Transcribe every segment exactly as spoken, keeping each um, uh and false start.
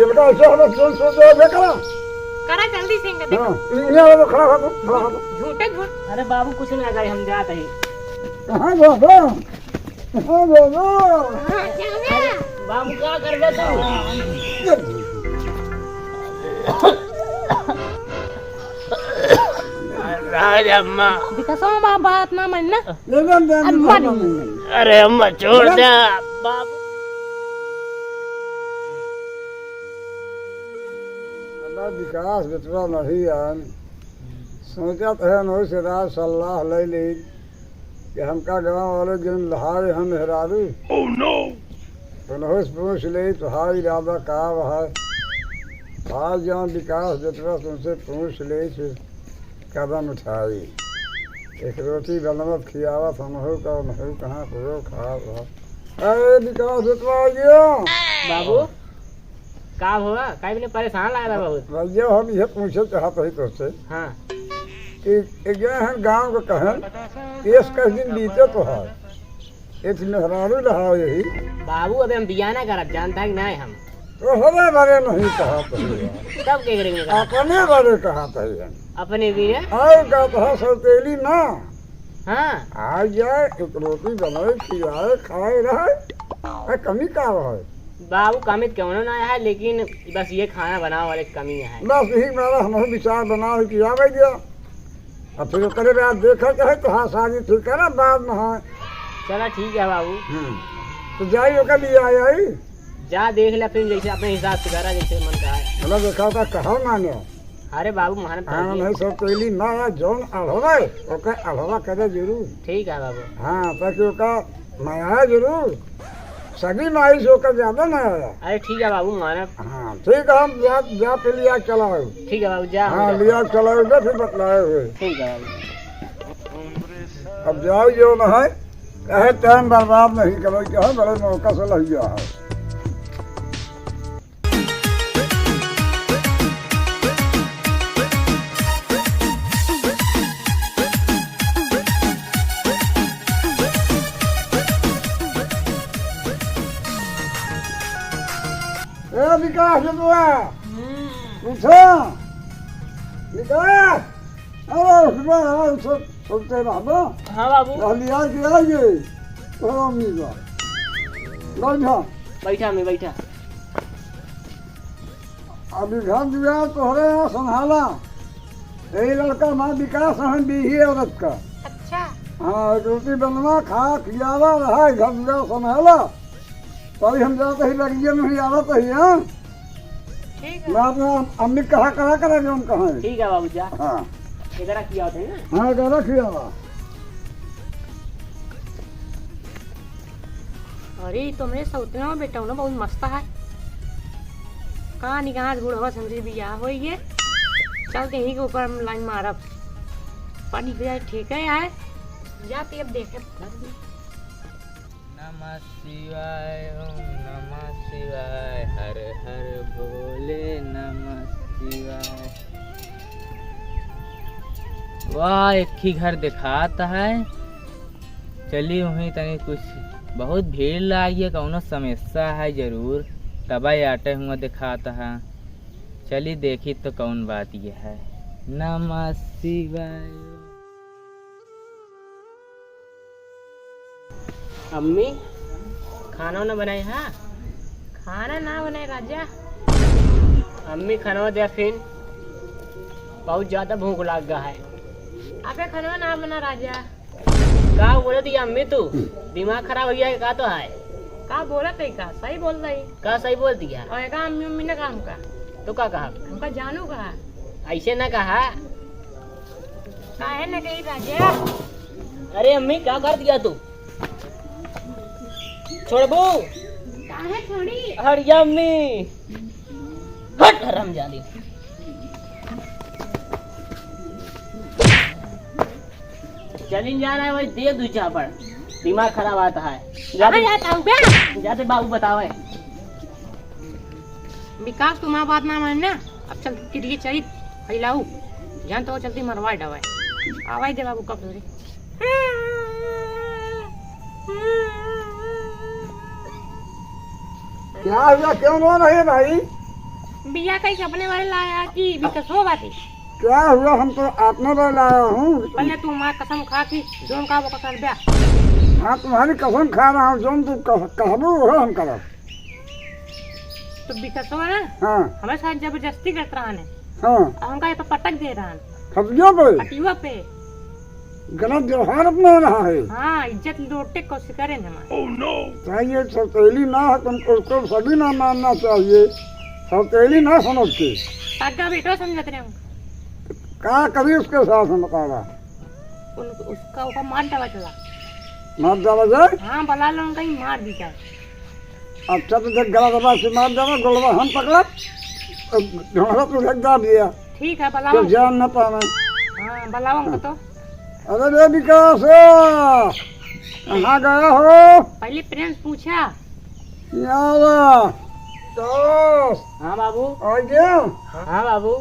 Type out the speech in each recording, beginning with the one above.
इनका ऐसे हम लोग जोर से जोर से करा। करा जल्दी से इनका देखो। हाँ, इन्हें वाला खड़ा हो तो, खड़ा हो तो। झूठे झूठ। अरे बाबू, कुछ ना करे, हम जात ही। कहाँ जात हो? कहाँ जात हो? बाबू, का करबे तू? राज अम्मा। विकासवा माँ बात ना मानना। ले, ले, ले, अब ले, मानी। ले, ले। अरे अम्मा, छोड़ दे। बाबू। अबे विकास बेटवा नहीं यार, सोचत है नौ से राज सलाह ले ली कि हमका गाँव वाले दिन लहाए हम मेहरारू। Oh no! तो नौ से पूछ ले, तोहार इरादा का है? आज जौन विकास बेटवा तुमसे पूछ ले, फिर कदम उठाई। एक रोटी बनवत खियावत हमहू का, हमहू कहाँ पूरो खात बा। अरे विकास बेटवा आ गया। बाबू, का हुआ? काहे बिना परेशान लागल बा बहुत? भैया, हम इहे पूछे चाहत हई तोसे हाँ। कि एक जने हन गाँव के कहन, केस कस दिन बीते तोहार। एक मेहरारू रहा यही। बाबू, अबे हम बियाह ना करब, जानता कि नाहीं हम। तो हमें बारे नहीं कहा तो हुआ। तब के करेंगे? अपने बारे कहा तो है। अपने भी है? आए का तो सौतेली ना। हाँ। आ जाए, एक रोटी बनाए, खिलाए, खाए रहे। आ, कमी का है? बाबू, कमी तो कौनो ना है, लेकिन बस ये खाना बनावे वाले की कमी है। बस यही मारा हम विचार बनाओ कि आवे गया। अब फिर ओकरे बाद देखा चाहे तो हाँ, शादी ठीक करा, बाद में हाँ। चला ठीक है बाबू। हम्म। तो जाई ओकर लिए आई, आई। जा देख ले फिर, जैसे अपने हिसाब से करा, जैसे मन का है। चला देखा था कहा माने। अरे बाबू, मानत हाँ, नहीं। नहीं, सब कैली ना, जौन अढ़वा है, ओकर अढ़वा करे जरूर। ठीक है बाबू। हाँ, ताकि ओका मया जरूर। सगी माई से ओकर ज्यादा ना आया। अरे ठीक है बाबू, मानब। हाँ, ठीक है, हम जा, जा पे लिया चलाओ। ठीक है बाबू, जा, हाँ, हम जा। लिया चलाओ, ना फिर बतलाए हुए। ठीक है बाबू। अब जाओ जो ना है, कहे टाइम बर्बाद नहीं करो, क्या है, बड़े मौका से लग गया है। ए विकास बबुआ, हम्म। उठो। विकास, अरे उठो, अरे उठो, उठते बाबू। हाँ बाबू। लिया के आइए। ओ अम्मी बा। बैठा। बैठा अम्मी, बैठा। अभी घर दुआर तोहरे यहाँ संभाला। यही लड़का माँ विकास है, बीही औरत का। अच्छा। हाँ, एक रोटी बनवा, खा, खियावा, रहा, घर दुआर संभाला। तभी हम जाते ही लगिए में ही आवत ही, हाँ? ठीक है। मैं अपना अम्मी कहा, कहा, करा, जो हम कहा है। ठीक है बाबू, जा। हाँ। इधर खियावत है ना? हाँ, इधर खियावा। अरे, ई तो हमरे सौतनवा बेटवा ना बहुत मस्त है। कहाँ निकास बुढ़वा से हमसे बियाह होई गे। चल के यहीं के ऊपर हम लाइन मारब। पानी पिया ठीक है यार। जा पियब देखे। नमः शिवाय, ओम नमः शिवाय, हर हर भोले नमः शिवाय। वाह, एक ही घर देखात है। चली वहीं तनी कुछ बहुत भीड़ लागी है, कौनो समस्या है जरूर, तबे आटे हुआ देखात है। चली देखी तो कौन बात ये है। नमः शिवाय। अम्मी, खाना वाना बनाए हा? खाना ना बनाए राजा। अम्मी, खाना दे फिन, बहुत ज्यादा भूख लाग गा है। अबे खाना ना बना राजा। का बोलत ही अम्मी तू? दिमाग खराब हो गया है का तो है? का बोलत है का? सही बोल रही। का सही बोलत ही? और का अम्मी उम्मी ने का हमका? तो का कहा? हमका जानू कहा? ऐसे ना कहा। काहे न गई राजा? अरे अम्मी, का कर दिया तू? छोड़बू? काहे छोड़ी? हरिया अम्मी। हट, हरामजादी। चलिन जा रहा है भाई, दे दू चापड़। दिमाग खराब आता है। जा कहाँ दे। जाता हूँ बे? जाते बाबू बतावे। विकास, तू माँ बात ना माने ना, अब चल के लिए चली फैलाऊ, जान तो चलती मरवा डवाए। आवाज दे बाबू, कब रे? क्या हुआ, क्यों रो रहे भाई? बिया कहीं से अपने वाले लाया कि विकसो बाटे? क्या हुआ, हम तो अपने वाले लाया हूँ। पहले तू हमार कसम खा कि जोन का वो कर दिया। हाँ, तुम्हारी कसम खा रहा हूँ, जोन तू कह-, कहबो वो हम करब। तो विकसो है ना, हाँ। हमारे साथ जबरदस्ती करत रहा ने। हाँ। और हमका ये पे पटक दे रहा है। खटिया पे? खटिया पे। गलत व्यवहार अपना रहा है। हाँ, इज्जत लूटे कोशिश करे न हमारे। चाहिए, सौतेली ना है, तुमको उसको सभी ना मानना चाहिए। सौतेली ना समझ के। पग्गा बेटो समझत रहे हम। का करी उसके साथ हम बतावा? उन-, उसका ऊपर मार डाला चला। मार डाला जाए? हाँ, बला लो उनका ही मार दी जाए। अच्छा, तो देख, गला दबा से मार देवा, गोलवा हम पकड़ा, अब ढोंढा तो देख दाब दिया। ठीक है, तो बुलाओ। जान ना पावे। हाँ, बुलाओ उनको तो। अरे रे विकास, कहाँ गया हो? पहले प्रेम से पूछा। यहाँ आवा। तो हाँ बाबू। आ गया? हाँ बाबू।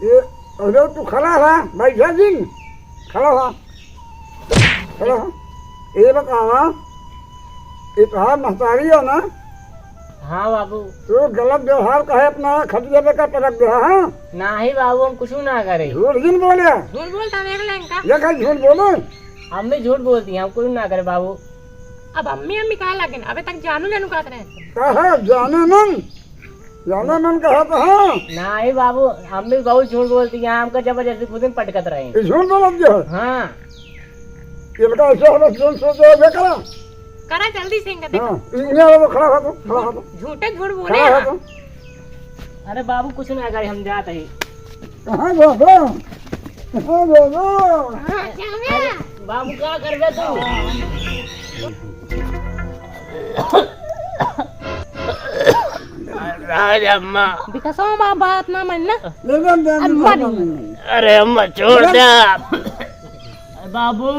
ये, अरे तू खड़ा रहा, बैठा जिन। खड़ा रहा। खड़ा रहा। ये बतावा, ये तोहार महतारी है ना? हाँ बाबू। तू गलत व्यवहार कहे अपना खटिया पे का पटक दे, हाँ? नाही बाबू, हम कुछ ना करे। झूठ जिन बोले। झूठ बोलता देख ले इनका। ये कहीं झूठ बोले? हम भी झूठ बोलती हैं, हम कुछ ना करे बाबू। अब अम्मी, अम्मी कहा लगे, अबे तक जानू जानू कहत रहे। कहा जाने मन? जाने मन कहा तो हाँ। नाही बाबू, हम भी बहुत झूठ बोलती हैं, हमका जबरदस्ती खुद ही पटकत रहे। ये झूठ बोलत जो है। हाँ। ये लड़का ऐसे हो, बस झूठ सोच रहे, बेकरा। करा जल्दी से इनका देखो। हाँ, ये वाला खड़ा हो तो, खड़ा हो तो। झूठे झूठ बोले खड़ा हो हैं। तो। अरे बाबू, कुछ ना करे, हम जात ही। कहाँ जाबो? कहाँ जाबो? अरे, बाबू, का करबे तू? राज अम्मा। विकासो बा-, बात ना मान ना। ले, ले, ले, अम्मा ले, नहीं। ले। अरे अम्मा, छोड़ दे। अरे बाबू,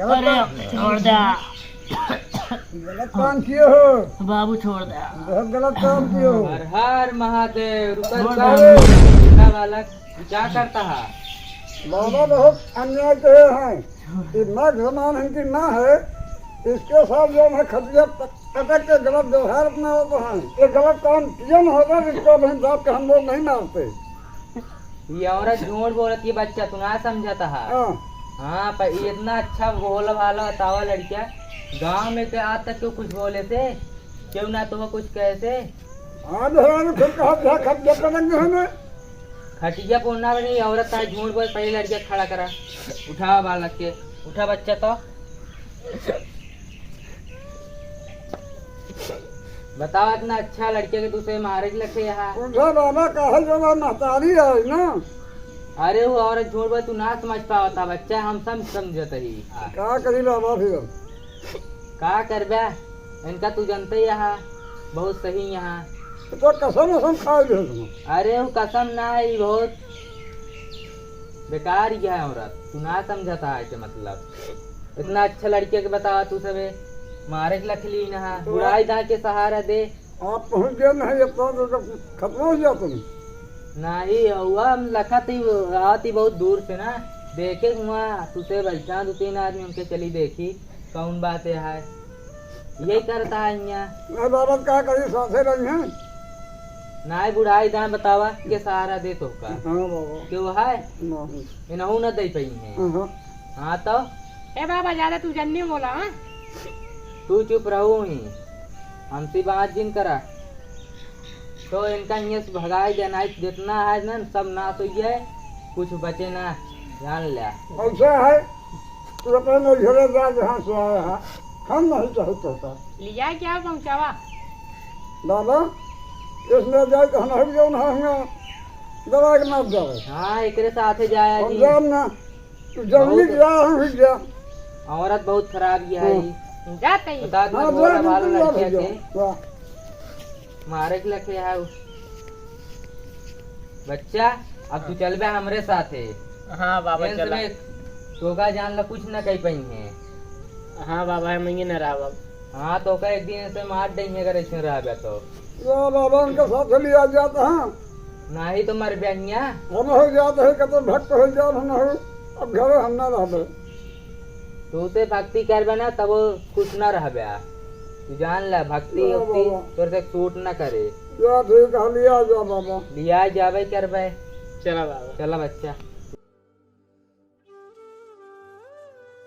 अरे छोड़ दे। गलत काम किए हो। बाबू, छोड़ दे। बहुत गलत काम किए हो। हर हर महादेव। रुका, छोड़ रुका। दे। रुका बालक, क्या करता है? बाबा बहुत अन्याय किए हैं। ये माघ जमान इनकी माँ है, इसके साथ जो है खटिया पटक के गलत व्यवहार अपना होता है। ये गलत काम किए न होता, इसको बहन बाप के हम लोग नहीं मारते। ये औरत झूठ बोलत, ये बच्चा तू ना समझत हा। हाँ। हाँ, पर ये इतना अच्छा भोला भाला बतावा लड़किया, गाँव में के आज तक क्यों कुछ बोले से, क्यों ना तो कुछ कहे से। हाँ, तो हम फिर कहा था, खटिया पटक दे हमें। खटिया पे ना बनी, औरत ताई झूठ बोल, पहले लड़किया खड़ा करा, उठा बालक के, उठा बच्चा तो। बतावा, इतना अच्छा लड़के के दूसरे मारे के लखे यहाँ। उठा बाबा, काहे जो बा महतारी है ना। अरे वो औरत झूठ बोल, तू ना समझ पावता बच्चा, हम सब समझत ही। का करी बाबा फिर? का करबे? इनका तू जानते ही यहाँ, बहुत सही यहाँ। तो कसम उसम खा लियो तुम। अरे वो कसम ना है, ये बहुत बेकार ही है औरत, तू ना समझता है के मतलब। इतना अच्छा लड़के के बतावा तू सबे मारे के लख ली ना, तो बुढ़ाई दाई के सहारा दे। आप पहुँच गए नहीं, अब तो, तो खत्म हो गया तुम। नहीं, हुआ हम लखत ही, आवत ही बहुत दूर से ना, देखे हुआ तुसे बैठा दो तीन आदमी, उनके चली देखी कौन बात है। यही करता है यहाँ। नहीं बाबा, का करी, साथे रही हैं। नाई बुढ़ाई दाई बतावा के सहारा दे तो का। हाँ बाबा। के वो है? नहीं। इनहू न दे पाई हैं। हाँ। हाँ तो? ए बाबा, ज्यादा तू जन्नी बोला, हाँ? तू चुप रहू ही, हमसे बात जिन करा। तो इनका हियाँ से भगाई देना है, जितना है ना, सब नाश हो गया है, कुछ बचे ना, जान लिया। ऐसा है, तू अपने नैहरे जा, जहाँ से आया है, हम नहीं चाहते होता। लिया क्या पहुँचावा? दादा, इसमें जाए तो हम हट जाओ ना, हम दवा के मार जावे। हाँ, एकरे साथे जाया हम जी। जाम ना, तू जल्दी बहुत जा, हम हट जा। औरत बहुत खराब ही है हाँ। ई। जाते ही। बता दे, हाँ, बोला जा, भाला बिल्कुल जा, लड़किया भैया। के। वाह। मारे के लखे है उ। बच्चा, अब तू चलबे हमरे साथे। हाँ बाबा, ये चला। सबे तोका जान ला कुछ न कह पाई है। हाँ बाबा, हम ये न रहब अब। हाँ, तोका एक दिन ऐसे मार देंगे अगर ऐसे रहबे तो। या बाबा, उनके साथ लिया जाता है। नाही तो मर बे हियाँ। हम हो जात है, कतो भक्त हो जात हम हो। अब घरे हम ना रहबे। तू से भक्ति करबे ना, तब वो खुश ना रहबे। तू जान ले, भक्ति ना उक्ति बाबा। तोर से सूट ना करे। या ठीक है, लिया जा बाबा। लिया जाबे करबे। चला बाबा। चला बच्चा।